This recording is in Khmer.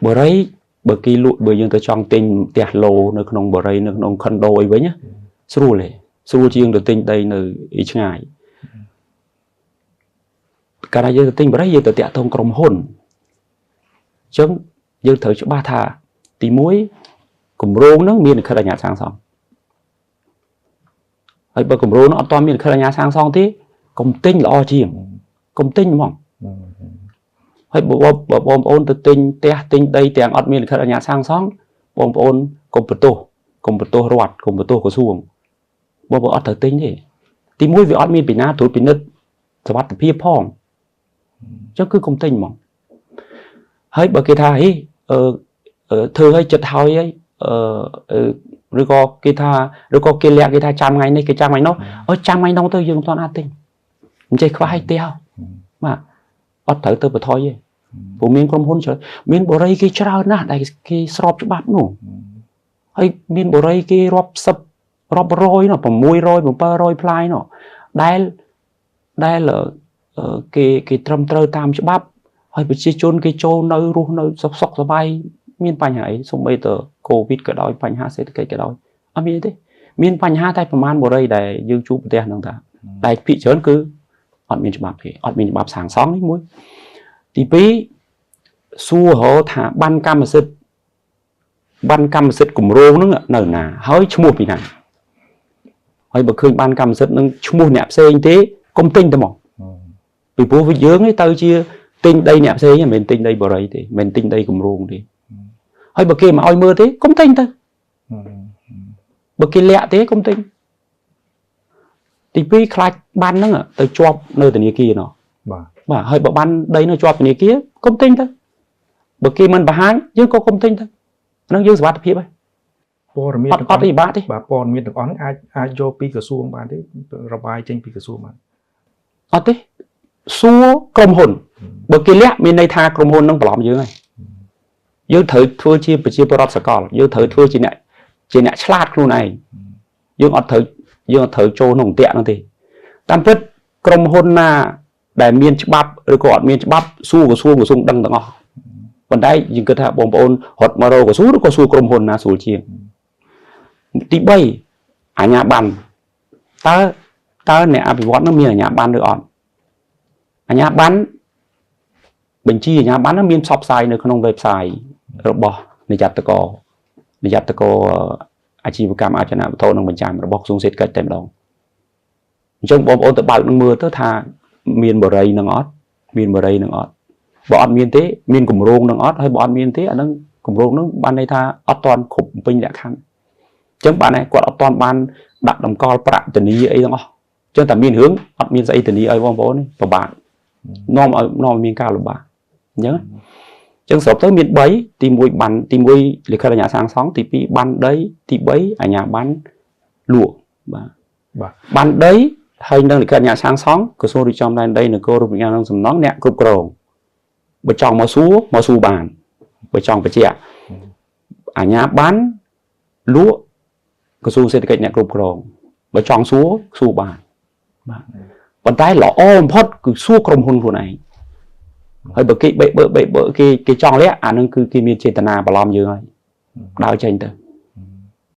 បុរីបើគេលក់បើយើងទៅចង់ទិញផ្ទះឡូនៅក្នុងបុរីនៅក្នុងខុនដូអីវិញណាស្រួលទេស្រួលជាងទៅទិញដីនៅឯឆ្ងាយកាលណាយើងទៅទិញបុរីយើងទៅតាក់ទងក្រុមហ៊ុនអញ្ចឹងយើងត្រូវច្បាស់ថាទី1គម្រោងហ្នឹងមានលិខិតអាជ្ញាសាងសង់ហើយបើគម្រោងហ្នឹងអត់ទាន់មានលិខិតអាជ្ញាសាងសង់ទេកុំទិញល្អជាងកុំទិញហ្មង ហើយបើបើបងប្អូនទៅទិញផ្ទះទិញដីទាំងអត់មានលិខិតអាជ្ញាសាងសង់បងប្អូនកុំបន្ទោសកុំបន្ទោសរដ្ឋកុំបន្ទោសក្រសួងបងប្អូនអត់ត្រូវទិញទេទីមួយវាអត់មានពីណាត្រួតពិនិត្យសុវត្ថិភាពផងអញ្ចឹងគឺកុំទិញហ្មងហើយបើគេថាហីអឺអឺធ្វើឲ្យចិត្តហើយហើយអឺឬក៏គេថាឬក៏គេលាក់គេថាចាំថ្ងៃនេះគេចាំថ្ងៃនោះអើចាំថ្ងៃនោះទៅយើងមិនទាន់អាចទិញមិនចេះខ្វះឲ្យផ្ទះបាទអត់ត្រូវទៅបន្ថយទេ ព្រោះមានក្រុមហ៊ុនច្រើនមានបុរីគេច្រើនណាស់ដែលគេស្របច្បាប់នោះហើយមានបុរីគេរាប់សិបរាប់រយនោះ600 700ផ្លាយនោះដែលដែលអឺគេគេត្រឹមត្រូវតាមច្បាប់ហើយប្រជាជនគេចូលនៅរស់នៅសុខសុខសប្បាយមានបញ្ហាអីសូម្បីតែកូវីដក៏ដោយបញ្ហាសេដ្ឋកិច្ចក៏ដោយអត់មានទេមានបញ្ហាតែប្រមាណបុរីដែលយើងជួបប្រទះហ្នឹងតាដែលភាគច្រើនគឺអត់មានច្បាប់ទេអត់មានច្បាប់សាងសង់នេះមួយទី2សួររកថាបានកម្មសិទ្ធិបានកម្មសិទ្ធិគម្រោងហ្នឹងនៅណាហើយឈ្មោះពីណាហើយបើឃើញបានកម្មសិទ្ធិនឹងឈ្មោះអ្នកផ្សេងទេកុំទិញទៅមកពីព្រោះវាយើងឯងទៅជាទិញដីអ្នកផ្សេងមិនមែនទិញដីបរិយទេមិនមែនទិញដីគម្រោងទេហើយបើគេមកឲ្យមើលទេកុំទិញទៅបើគេលាក់ទេកុំទិញទី2ខ្លាចបានហ្នឹងទៅជាប់នៅធនាគារណោះ បាទ បាទហើយបើបានដីនៅជាប់ធនាគារកុំទិញទៅបើគេមិនបង្ហាញយើងក៏កុំទិញទៅហ្នឹងយើងសុវត្ថិភាពហើយ ព័ត៌មាន អត់អត់អីបាក់ទេ បាទព័ត៌មានទាំងអស់ហ្នឹងអាចអាចយកពីក្រសួងបានទេរបាយចេញពីក្រសួងបាន អត់ទេសួរក្រុមហ៊ុនបើគេលាក់មានន័យថាក្រុមហ៊ុនហ្នឹងបន្លំយើងហើយយើងត្រូវធ្វើជាប្រជាពលរដ្ឋសកលយើងត្រូវធ្វើជាអ្នកជាអ្នកឆ្លាតខ្លួនឯងយើងអត់ត្រូវយើងអត់ត្រូវចូលក្នុងអន្ទាក់ហ្នឹងទេតាមពិតក្រុមហ៊ុនណាដែលមានច្បាប់ឬក៏អត់មានច្បាប់សួរក្រសួងក្រសួងដឹងទាំងអស់ប៉ុន្តែយើងគិតថាបងប្អូនរត់មករកក្រសួងឬក៏សួរក្រុមហ៊ុនណាស្រួលជាងទី3អាជ្ញាប័ណ្ណតើតើអ្នកអភិវឌ្ឍនឹងមានអាជ្ញាប័ណ្ណឬអត់អាជ្ញាប័ណ្ណបញ្ជីអាជ្ញាប័ណ្ណហ្នឹងមានផ្សព្វផ្សាយនៅក្នុង website របស់និយត្តករនិយត្តករអាជីវកម្មអាចនវត្ថុនិងបញ្ចាំរបស់ក្រសួងសេដ្ឋកិច្ចតែម្ដងអញ្ចឹងបងប្អូនទៅបើកនឹងមើលទៅថាមានបរិយនឹងអត់មានបរិយនឹងអត់បើអត់មានទេមានគម្រោងនឹងអត់ហើយបើអត់មានទេអាហ្នឹងគម្រោងហ្នឹងបានន័យថាអត់ទាន់គ្រប់បំពេញលក្ខខណ្ឌអញ្ចឹងបានហើយគាត់អត់ទាន់បានដាក់តម្កល់ប្រាក់ធានាអីទាំងអស់អញ្ចឹងតែមានរឿងអត់មានស្អីធានាឲ្យបងប្អូនទេពិបាកនាំឲ្យនាំឲ្យមានការលំបាកអញ្ចឹងអញ្ចឹងសរុបទៅមាន3ទី1បានទី1លិខិតអាជ្ញាសាងសង់ទី2បានដីទី3អាជ្ញាប័ណ្ណលក់បាទ បាទ បានដីហើយនឹងលិខិតអាជ្ញាសាងសង់ក្រសួងរៀបចំដែនដីនគររូបវិញ្ញាណនិងសំណង់អ្នកគ្រប់គ្រងបើចង់មកសួរមកសួរបានបើចង់បញ្ជាក់អាជ្ញាប័ណ្ណលក់ក្រសួងសេដ្ឋកិច្ចអ្នកគ្រប់គ្រងបើចង់សួរសួរបានបាទប៉ុន្តែល្អបំផុតគឺសួរក្រុមហ៊ុនខ្លួនឯងហើយបើគេបេបើបេបើគេគេចង់លាក់អានឹងគឺគេមានចេតនាបន្លំយើងហើយដើរចេញទៅ